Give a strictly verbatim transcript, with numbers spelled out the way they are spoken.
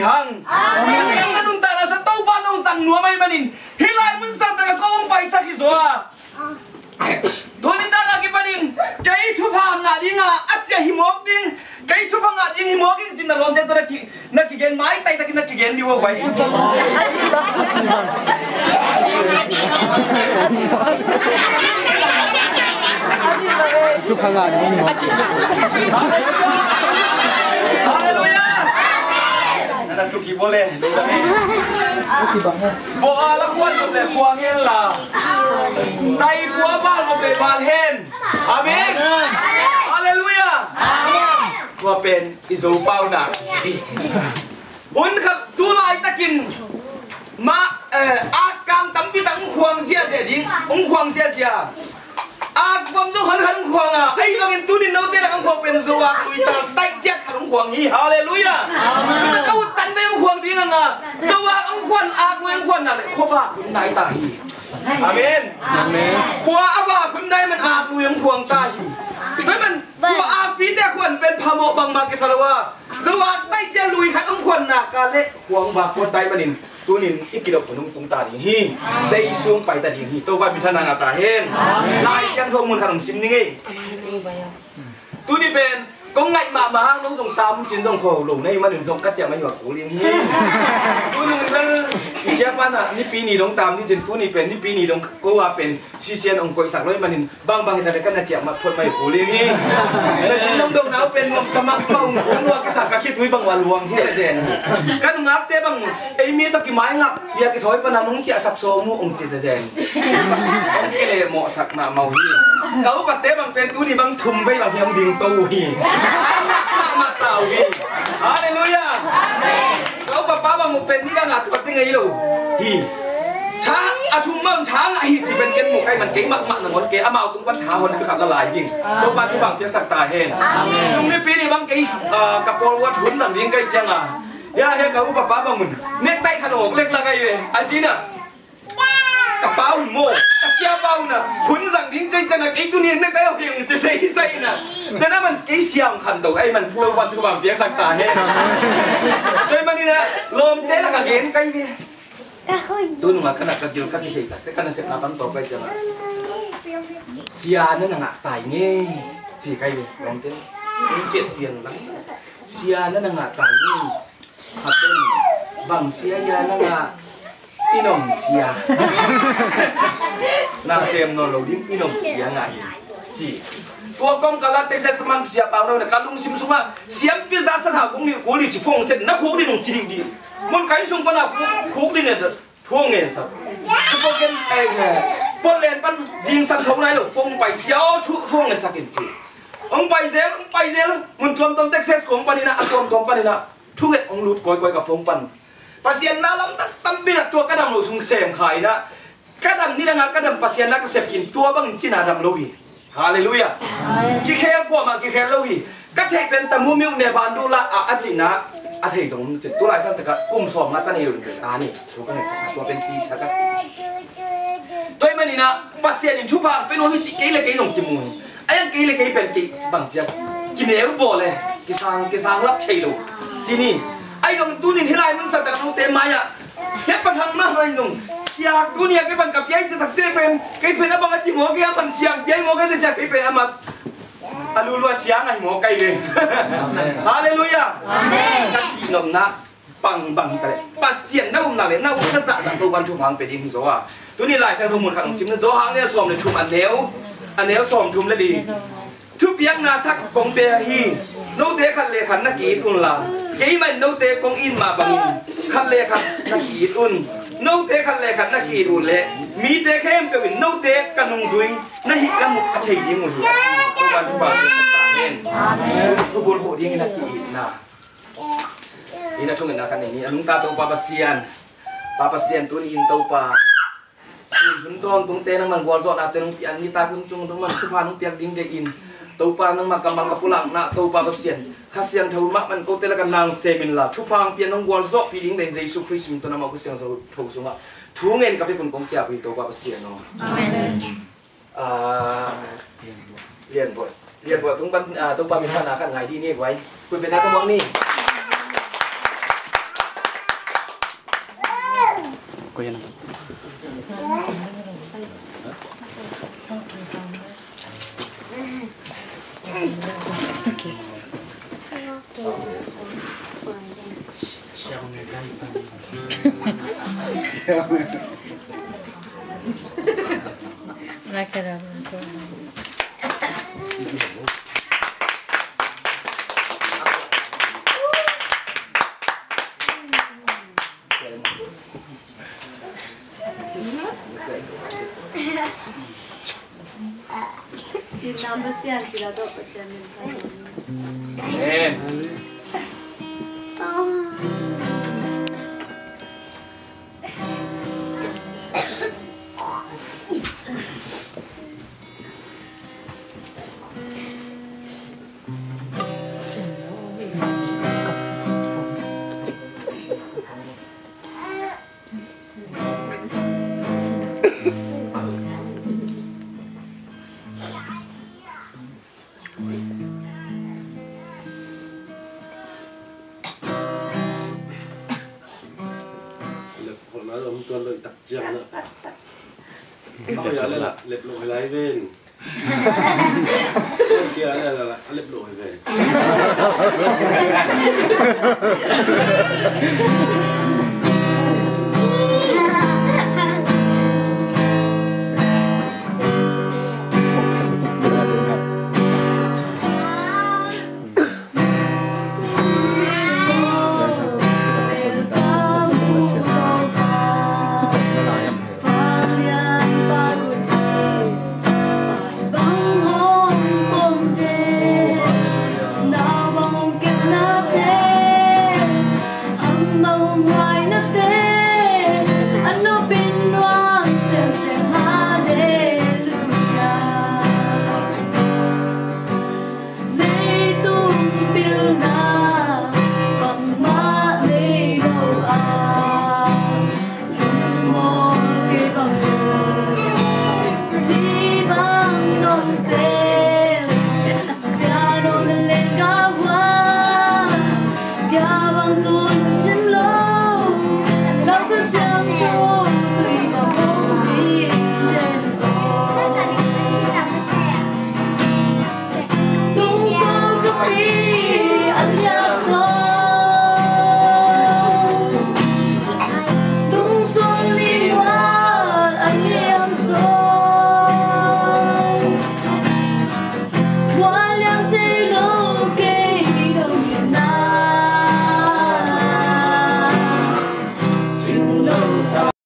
Hang. Amen. Amen. Ka nuntakna sa Topa nong zang nuam ahih manin hih lai mun sangtak ah kong paisak hi zaw a. Tuni tak a kipanin kei thupha ngah ding a, a ciah hi mawk ding, kei thupha ngah ding hi mawk ding cin na lawmte tawh na ki, na kigen, maitai takin na kigen ding uh a pai. Thupha ngah ding. Halleluiah. Na tuki bole. Bo a la khuan lo le khuang hen la. Tai khua val lo le val hen. Amen. Halleluiah. Tua pen i Zo pau nak. Hun khat tu laitakin mah, eh, ak kang tampi tak hong khuang ziazia ding, hong khuang ziazia. Ak bom zong hon khat hong khuang a, ahi zongin tunin note lak hong khuang pen Zo ak lui tam taih ciat khat hong khuang hi. Halleluiah. Amen. Ka ut tan bei hong khuang ding a nga, Zo ak hong khuan, ak lui hong khuan nak leh khua vak hun nai ta hi. Amen. Amen. Khua a vak hun nai man ak lui hong khuang ta hi. Tua man tua akpite khuan pen phamawh bangmah kisa lo a, Zo ak taih ciat lui khat hong khuan nak a leh khuang vak khuan tai manin tunin i kidop hun hong tung ta ding hi. Zeisu hong pai ta ding hi. Topa minthanna ngah ta hen. Lai Siangtho mun khat hong sim ning ei. Tuni pen kong ngaih mahmah hang lo zong tam cin zong kho lo na hih manin zong ka ciah mai hua kul ding hi. Tuni pen siapa na nipi ni dong tam ni cin tuni pen nipi ni dong ko a pen sisian hong koihsak lo hih manin bangbang hita le ka na ciah mah phot mai kul ding hi. Na cin dong dong nau pen nuam sa mah pau hong lua kisa ka khitui bang ua luang hi zen. Ka nungakte bang ei mi tawh kimaingap dia kithawi pana nung ciahsak sawm uh hong ci zen. Hong kile mawhsak mahmah uh hi. Ka upate bang pen tuni bang thum vei bang hiam ding to uh hi. Mahmah ta uh hi. Halleluiah. Ka upa pa bang mu pen ni ka ngah tua te ngei lo hi. Tha a thum man tha ngah hi ci pen ken mu kai man kei mahmah nangawn kei amau tung pan tha hon pi khat la lai ding. Topa thupha piaksak ta hen. Nung nipi ni bang kei, ah, ka pawl ua thun zang ding kai ciang a. Ya he ka upa pa bang mun nek tai khat awk lek la kai ve. A zina. Ka pa un maw, ka siapa un a hun zang ding cei ciang a kei tuni nek tai awk hiang ci sei sei na. Tena man kei siam khan to ai man Topa thupha piaksak ta hen. Tua hi manin a lawmte lak a gen kai ve. Tu nung a ka na ka gil ka kihei tak te ka nasepna tam tawk kai ciang a sia na na ngah tai ngei ci kai ve lawmte. Ung ciat pian lang sia na na ngah tai ngei. Hapen bang sia ia na ngah i nom sia. Na sem nawn lo ding i nom sia ngah hi ci. Tua kong ka la Texas man sia pau no na ka lungsim sungah siampi za sa thau kong ni kul hi ci phone sen na khuk ding nung ci ding ding. Mun ka inn sung pana khuk ding ne thu hong ngen sak. Sipagen, eh, eh, Portland pan zingsang tho nai lo phone pai sia aw thu, thu hong ngen sak in ci. Hong pai zel, hong pai zel. Mun tuamtuam Texas kong panin a, a tuamtuam panin a thunget hong lut kawikawi ka phone pan. Pasian na lamtak tampi na tua ka dam lo sung sem kha in a, ka dam ni dang a ka dam Pasian na ka sep in tua bangin cina dam lo hi. Halleluiah. Kikhel kuamah kikhel lo hi. Ka theih pen tamu miuh ne bandu la a, a cihna a thei zong om cin tu lai san taka kum sawm nga ta nei lo in pen a nei thu ka ngai sak tua pen pi sa ka. Tua hi manin a Pasian in thupha pen hong hi cih kei le kei zong kimu hi. A yang kei le kei pen kei bang ciak kineu bawl le kisang, kisang lap thei lo. Ci ni. Ai zong tunin hih lai mun sa tak note mai-ah Hia pathang mah hoi nung. Siak tuni a kei pan ka piai citak te pen kei pen a bang a ci maw kei a pan siang piai maw kei te cia kei pen a mat a lulua siang a hi maw kei ve. Halleluiah. Amen. Ka cih nopna bang bang hi ta le Pasian na umna le na umna zahzah Topan thupha hong pia ding hi zaw a. Tuni Lai Siangtho mun khat hong sim na Johan a neu sawm le thum a neu a neu sawm thum le li. Thupiakna thak kong pia hi. Note khat le khat na ki-it unla, keimah in note kong it mah bangin khat le khat na ki-it un. Note khat le khat na ki-it uh leh mite khempeuh in note ka nungzui na hih na muh a thei ding uh hi, a ci. Topan thupha pia sak ta hen. Thubul huh dingin a ki-itna. Ina thungetna khat nei ni. A nungta Topa Pasian, Pa Pasian, tuni in Topa Sun sun tawntung te nangman gualzawhnate nong pian nitak hun tung nangman thupha nong piak ding deihin Topa nangmah kammal ka pulakna Topa Pasian Kha Siangtho mahmah kote laka nang sem inla thupha hong pian nong gualzawhpih ding deihin Jesu Khrist min tawh nangmah Kha Siangtho sungah thu ngen ka pia kun kong kiap hi Topa Pasian aw. Amen. Ah, Lian Buai, Lian Buai tung pan, ah, Topa min pan a khan ngai dih ni buai. Kun pia na tung bang ni. Ko yan. Amen. Lep khol na om tuan lo i tak ciang na. Aw ya le la lep lo hi lai ven. Kia le la la lep lo hi ven.